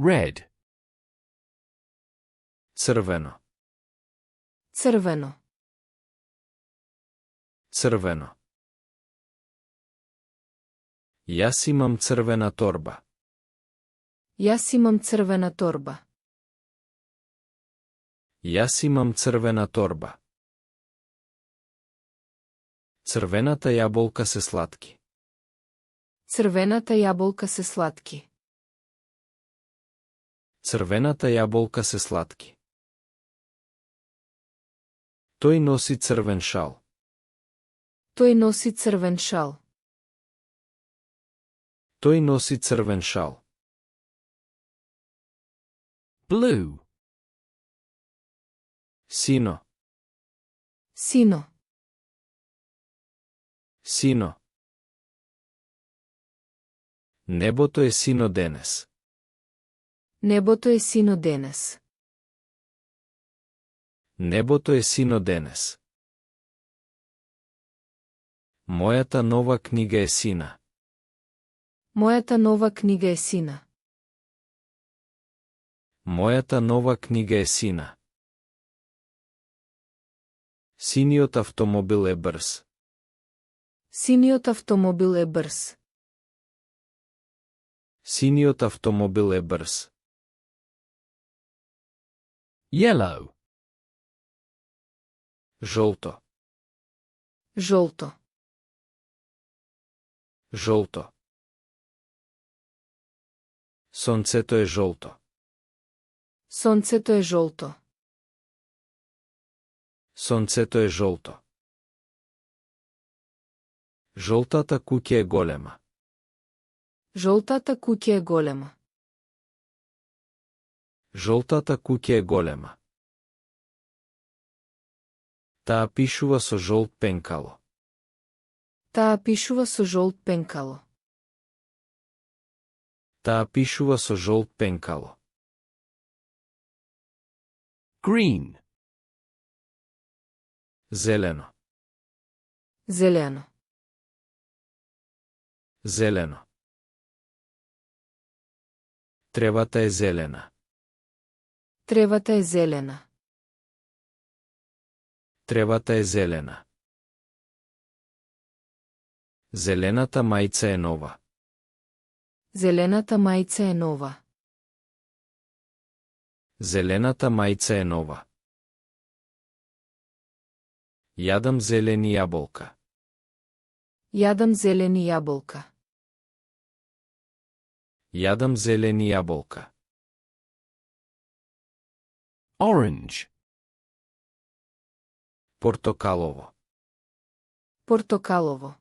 Red. Црвено. Црвено. Црвено. Јас имам црвена торба. Јас имам црвена торба. Јас имам црвена торба. Црвената јаболка се сладки. Црвената јаболка се сладки. Црвената јаболка се сладки. Тој носи црвен шал. Тој носи црвен шал. Тој носи црвен шал. Blue. Сино. Сино. Сино. Небото е сино денес. Небото е сино денес. Небото е сино денес. Мојата нова книга е сина. Мојата нова книга е сина. Мојата нова книга е сина. Синиот автомобил е брз. Синиот автомобил е брз. Синиот автомобил е брз. Yellow. Жолто. Жолто. Жолто. Сонцето е жолто. Сонцето е жолто. Сонцето е жолто. Жолтата куќа е голема. Жолтата куќа е голема. Жолтата куќа е голема. Таа пишува со жолт пенкало. Таа пишува со жолт пенкало. Таа пишува со жолт пенкало. Green. Зелено. Зелено. Зелено. Тревата е зелена. Тревата е зелена. Тревата е зелена. Зелената мајца е нова. Зелената мајца е нова. Зелената мајца е нова. Јадам зелени јаболка. Јадам зелени јаболка. Јадам зелени јаболка. Orange. Портокалово. Портокалово.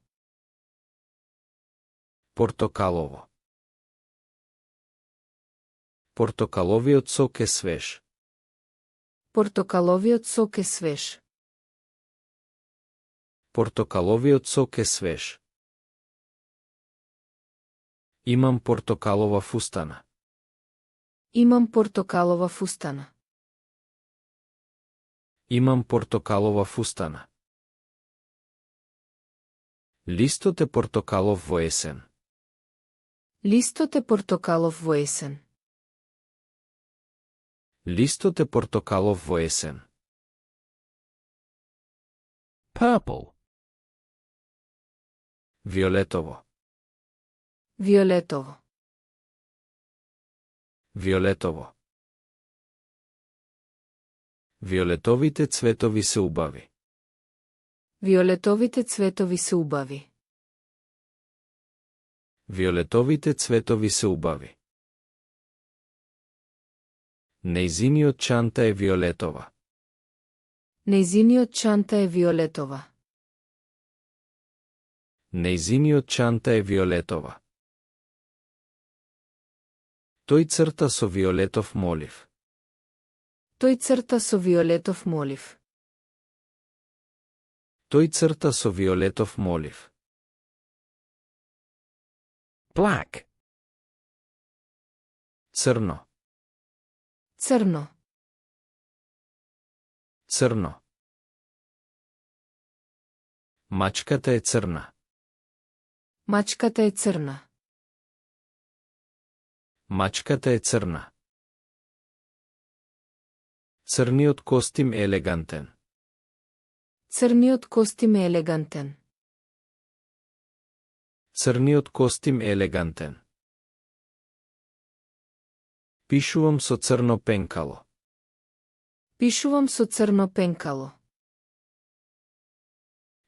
Портокалово. Портокаловиот сок е свеж. Портокаловиот сок е свеж. Портокаловиот сок е свеж. Имам портокалова фустана. Имам портокалова фустана. Имам портокалова фустана. Листот е портокалов во есен. Листот е портокалов во есен. Листот е портокалов во есен. Purple. Виолетово. Виолетово. Виолетово. Виолетовите цветови се убави. Виолетовите цветови се убави. Виолетовите цветови се убави. Нејзиниот чанта е виолетова. Нејзиниот чанта е виолетова. Нејзиниот чанта е виолетова. Тој црта со виолетов молив. Тој црта со виолетов молив. Тој црта со виолетов молив. Black. Црно. Црно. Црно. Мачката е црна. Мачката е црна. Мачката е црна. Црниот костим е елегантен. Црниот костим е елегантен. Црниот костим е елегантен. Пишувам со црно пенкало. Пишувам со црно пенкало.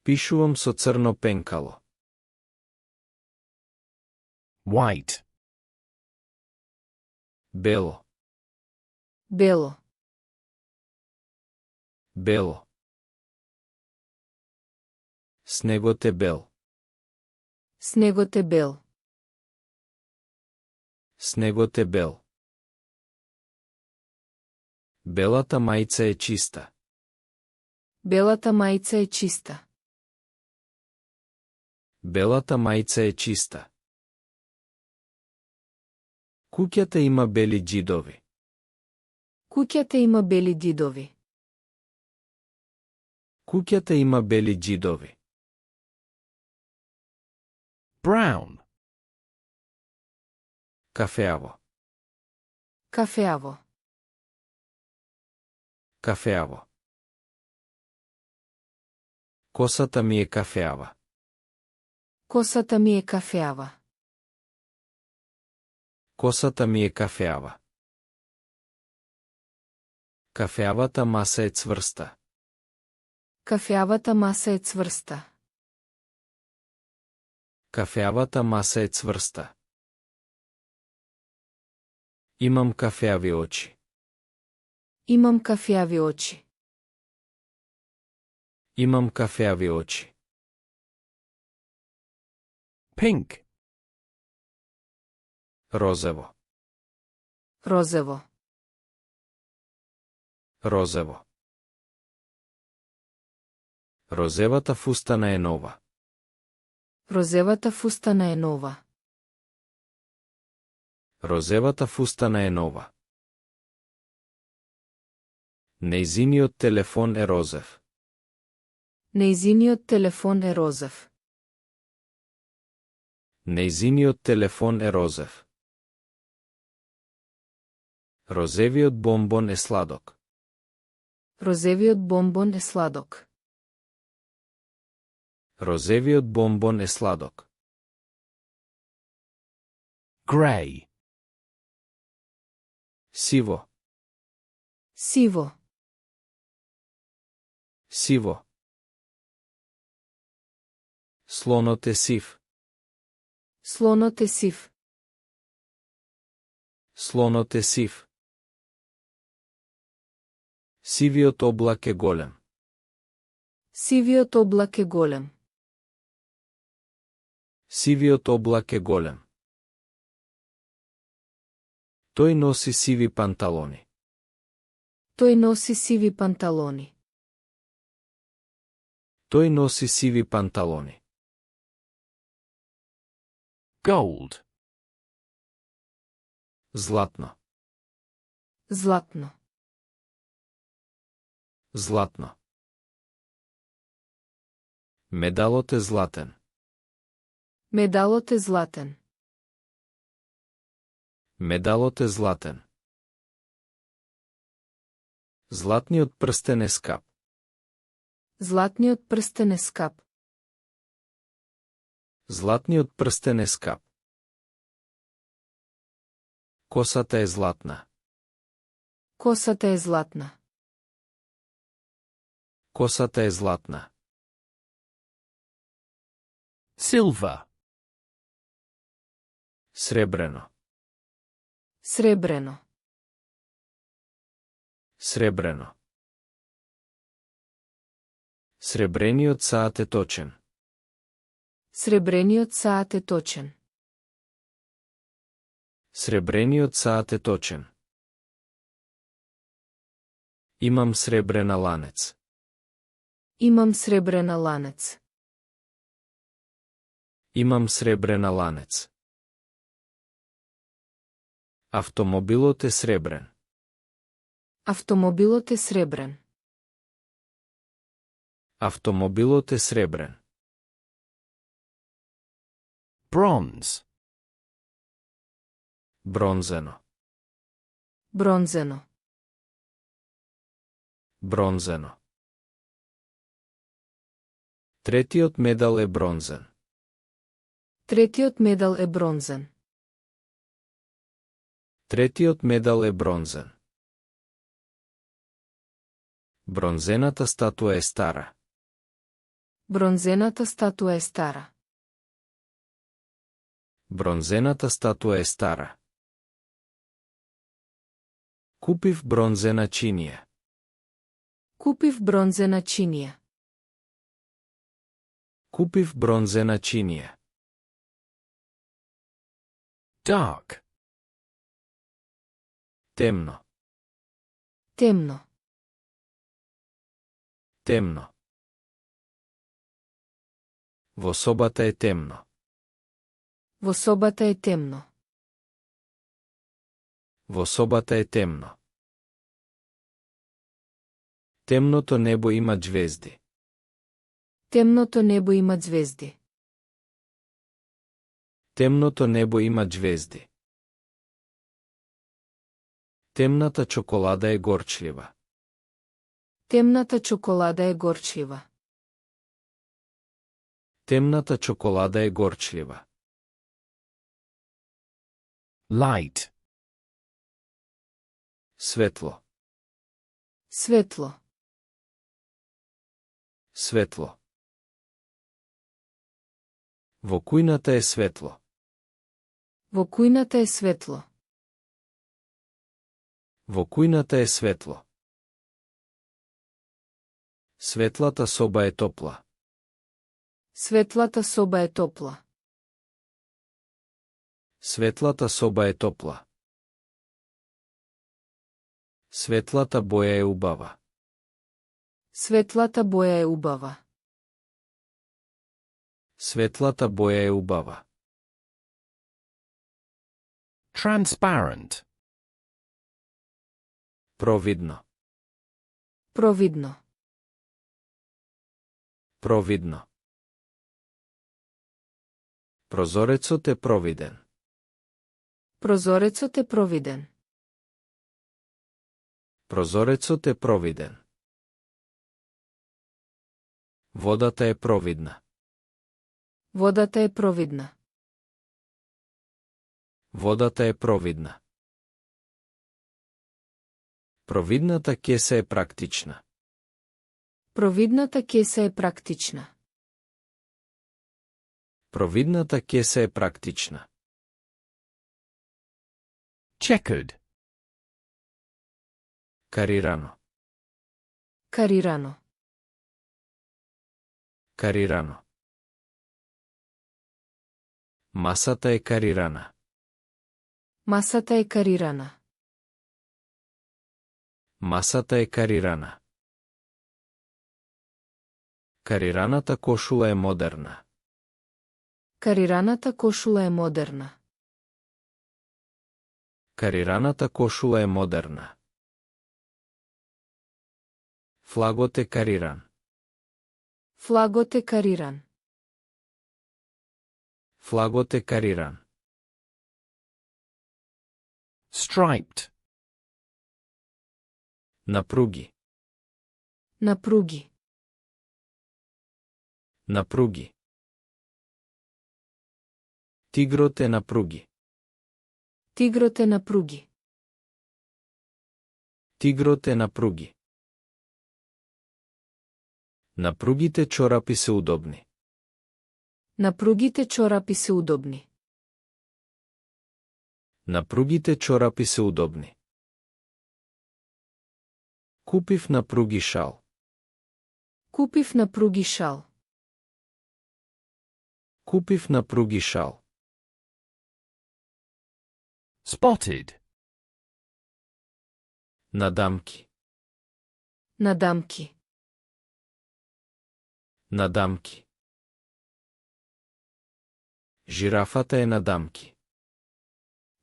Пишувам со црно пенкало. White. Бело. Бело. Бело. Снегот е бел. Снегот е бел. Снегот е бел. Белата мајца е чиста. Белата мајца е чиста. Белата мајца е чиста. Куќата има бели џидови. Куќата има бели џидови. Куќата има бели џидови. Brown. Кафеаво. Кафеаво. Кафеаво. Косата ми е кафеава. Косата ми е кафеава. Косата ми е кафеава. Кафеавата маса е цврста. Кафеавата маса е цврста. Кафеавата маса е цврста. Имам кафеави очи. Имам кафеави очи. Имам кафеави очи. Pink. Розево. Розево. Розево. Розевата фустана е нова. Розевата фустана е нова. Розевата фустана е нова. Нејзиниот телефон е розев. Нејзиниот телефон е розев. Нејзиниот телефон е розев. Розевиот бомбон е сладок. Розевиот бомбон е сладок. Розевиот бомбон е сладок. Grey. Сиво. Сиво. Сиво. Слонот е сив. Слонот е сив. Слонот е сив. Сивиот облак е голем. Сивиот облак е голем. Сивиот облак е голем. Тој носи сиви панталони. Тој носи сиви панталони. Тој носи сиви панталони. Gold. Златно. Златно. Златно. Медалот е златен. Медалот е златен. Медалот е златен. Златниот прстен е скап. Златниот прстен е скап. Златниот прстен е скап. Косата е златна. Косата е златна. Косата е златна. Silver. Сребрено. Сребрено. Сребрено. Сребрениот саат е точен. Сребрениот саат е точен. Сребрениот саат е точен. Имам сребрена ланец. Имам сребрена ланец. Имам сребрена ланец. Автомобилот е сребрен. Автомобилот е сребрен. Автомобилот е сребрен. Bronze. Бронзено. Бронзено. Бронзено. Третиот медал е бронзен. Третиот медал е бронзен. Третиот медал е бронзен. Бронзената статуа е стара. Бронзената статуа е стара. Бронзената статуа е стара. Купив бронзена чинија. Купив бронзена чинија. Купив бронзена чинија. Dark. Темно. Темно. Темно. Во собата е темно. Во собата е темно. Во собата е темно. Темното небо има ѕвезди. Темното небо има ѕвезди. Темното небо има џвезди. Темната чоколада е горчлива. Темната чоколада е горчлива. Темната чоколада е горчлива. Light. Светло. Светло. Светло. Во кујната е светло. Во кујната е светло. Во кујната е светло. Светлата соба е топла. Светлата соба е топла. Светлата соба е топла. Светлата боја е убава. Светлата боја е убава. Светлата боја е убава. Transparent. Провидно. Провидно. Провидно. Прозорецот е провиден. Прозорецот е провиден. Прозорецот е провиден. Водата е провидна. Водата е провидна. Водата е провидна. Провидната кеса е практична. Провидната кеса е практична. Провидната кеса е практична. Checkered. Карирано. Карирано. Карирано. Масата е карирана. Масата е карирана. Масата е карирана. Карираната кошула е модерна. Карираната кошула е модерна. Карираната кошула е модерна. Флагот е кариран. Флагот е кариран. Флагот е кариран. Striped. Напруги. Напруги. Напруги. Тигрот е напруги. Тигрот е напруги. Тигрот е напруги. Напругите чорапи се удобни. Напругите чорапи се удобни. Напругите чорапи се удобни. Купив напруги шал. Купив напруги шал. Купив напруги шал. Spotted. Надамки. Надамки. Надамки. Жирафата е надамки.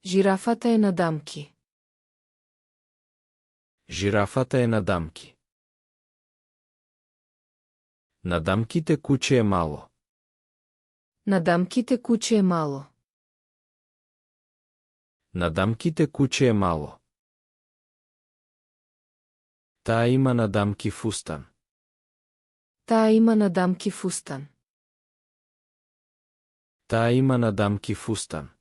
Жирафата е надамки. Жирафата е надамки. Надамките куче е мало. Надамките куче е мало. На дамките куче е мало. Таа има на дамки фустан. Таа има на дамки фустан. Таа има на дамки фустан.